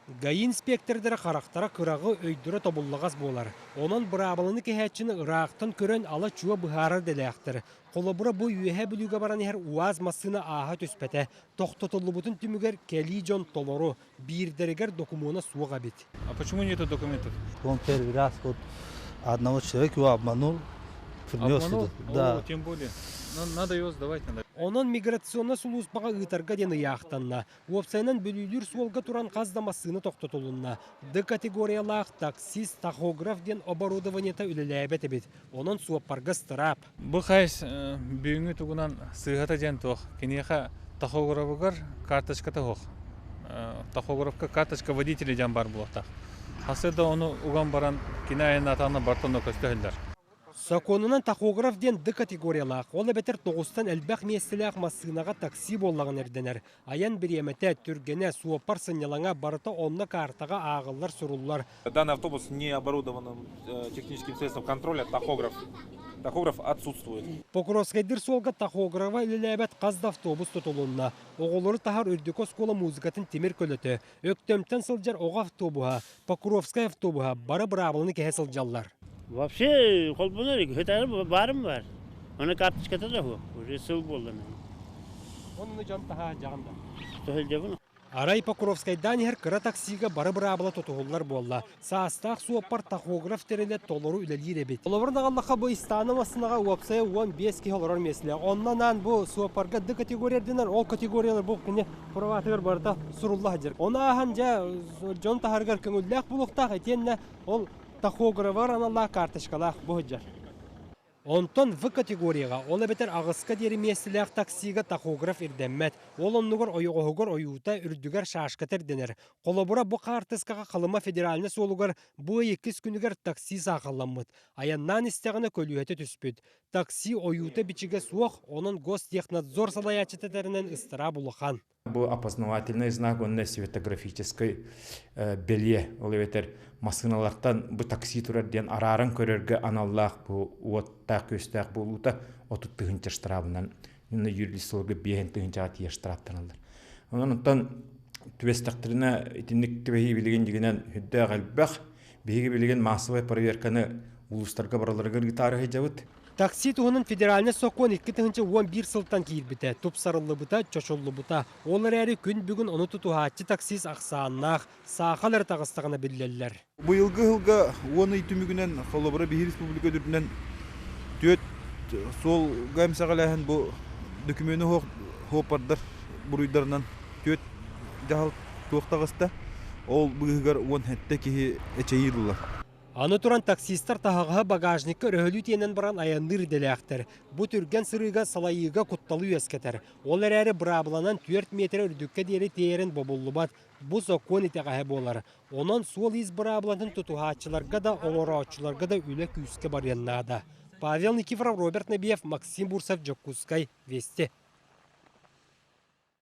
ГАИ инспектордара харахтара кыраҕы, өйдөрө тобуллаҕас буолар. Онон быраабыланы кэһээччини ыраахтан көрөн ала-чуо быһаарар идэлээхтэр. Холобура, бу Үөһээ Бүлүүгэ баран иһэр УАЗ массыына ааһа түспэтэ. Тохтотуллубутун түмүгэр кэлии дьон толору, биирдэригэр докумуона суох эбит. А почему нету документов? Он первый раз вот одного человека его обманул, принес Обманул? сюда. Да. О, тем более. Надо его сдавать надо. Онон миграционнай сулууспаҕа ыытарга диэн ыйаахтанна. Уопсайынан Бүлүүлүүр суолга туран хас да массыына тохтотулунна. Д категориялаах таксист, тахограф диэн оборудованиета үлэлээбэт эбит. Онон суоппарга ыстыраап. Бу хайс бүгүҥҥү тугунан сыыһата диэн туох. Киниэхэ тахографыгар карточката суох. Тахографка карточка водителя диэн баар буолуохтаах. Хасы да ону уган баран кини айаннаатаҕына барыта онно көстө иһиллэр. Сокуонунан тахограф диэн Д категориялаах, ол эбэтэр тоҕустан элбэх миэстэлээх массыынаҕа такси буоллаҕына ирдэнэр. Айан бириэмэтэ, түргэнэ, суоппар сынньалаҥа барыта онно каартаҕа ааҕыллар суруллар. Данный автобус не оборудован техническим средством контроля тахограф. Тахограф отсутствует. Покровскайдыыр суолга тахографа үлэлээбэт хас да автобус тутулунна. Оҕолору таһар үрдүкү оскуола музыкатын тимир көлөтө, Өктөмтөн сылдьар оҕо автобуһа, Покровскай автобуһа бары быраабыланы кэһэ сылдьаллар. Вообще холбонор хытары баарым бар. Аны карточката да суох. Уже сыл буолла мен. Онно дьон таһаа дьаҕан да. Төһөлдьөбүн. Арай Покровскайдаан иһэр кыра таксига бары быраабыла тутуһуллар буолла. Саастаах суоппар тахограф тэрилэ толору үлэлиир эбит. Холобурун аҕаллахха бу Истаана массыынаҕа уопсайа 15 киһи олорор миэстэлээх. Онно анаан бу суоппарга Д категория ирдэнэр, ол категориялар бу кини праватыгар барыта сурулла сылдьар. Ону ааһан дьэ дьон таһарыгар көҥүллээх буолуохтаах итиэннэ ол тахографар аналлаах карточкалаах бу сылдьар. Онтон В категорияҕа, ол эбэтэр аҕыска диэри миэстэлээх таксига тахограф ирдэммэт. Ол оннугар ойоҕоһугар ойуута, үрдүгэр шашката ирдэнэр. Холобура, бу хаартыскаҕа Халыма федеральнай суолугар бу ый иккис күнүгэр такси саахалламмыт. Айаннаан истэҕинэ көлүөһэтэ түспүт. Такси ойуута-бичигэ суох, онон Гостехнадзор салайааччыта этэринэн ыстараап улахан. Бу опознавательный знак уонна светографическай бэлиэ, ол эбэтэр массыыналартан бу такси турар диэн арааран көрөргө аналлаах бу уоттаах-күөстээх буолуута 30 тыһыынча штрафынан юридически биэһин тыһыынчаҕа тиийэ штрафтаналлар. Онон оттон түбэстэхтэринэ итинник түбэһии билигин дьигинэн үрдээх элбэх. Биһиги билигин массовай проверканы улуустарга бараларыгар ыытаары сылдьабыт. Такси туһунан федеральнай сокуон 2011 сылтан киирбитэ, тупсарыллыбыта, чочуллубута. Ол эрээри күн бүгүн ону тутуһааччы таксист ахсааннаах, саахал эрэ таҕыстаҕына биллэллэр. Быйылгы сылга 10 ый түмүгүнэн холобура биһи республика үрдүнэн түөрт суолга эмсэҕэлээһин бу докумены суоппардар буруйдарынан түөрт дьаһал туох таҕыста. Ол быыһыгар 17 киһи эчэйии ылла. Аны туран таксистар таһаҕаһы багажникка өрөһөлүү тиэнэн баран айанныыр идэлээхтэр. Бу түргэн сырыыга салайыыга кутталы үөскэтэр. Ол эрээри быраабыланан 4 миэтэрэ үрдүккэ диэри тиэйэрин бобуллубат. Бу сокуон итэҕэһэ буолар. Онон суол-иис быраабылатын тутуһааччыларга да, оҥорооччуларга да үлэ күүскэ барыан наада. Павел Никифоров, Роберт Набиев, Максим Бурцев, Дьокуускай, Вести.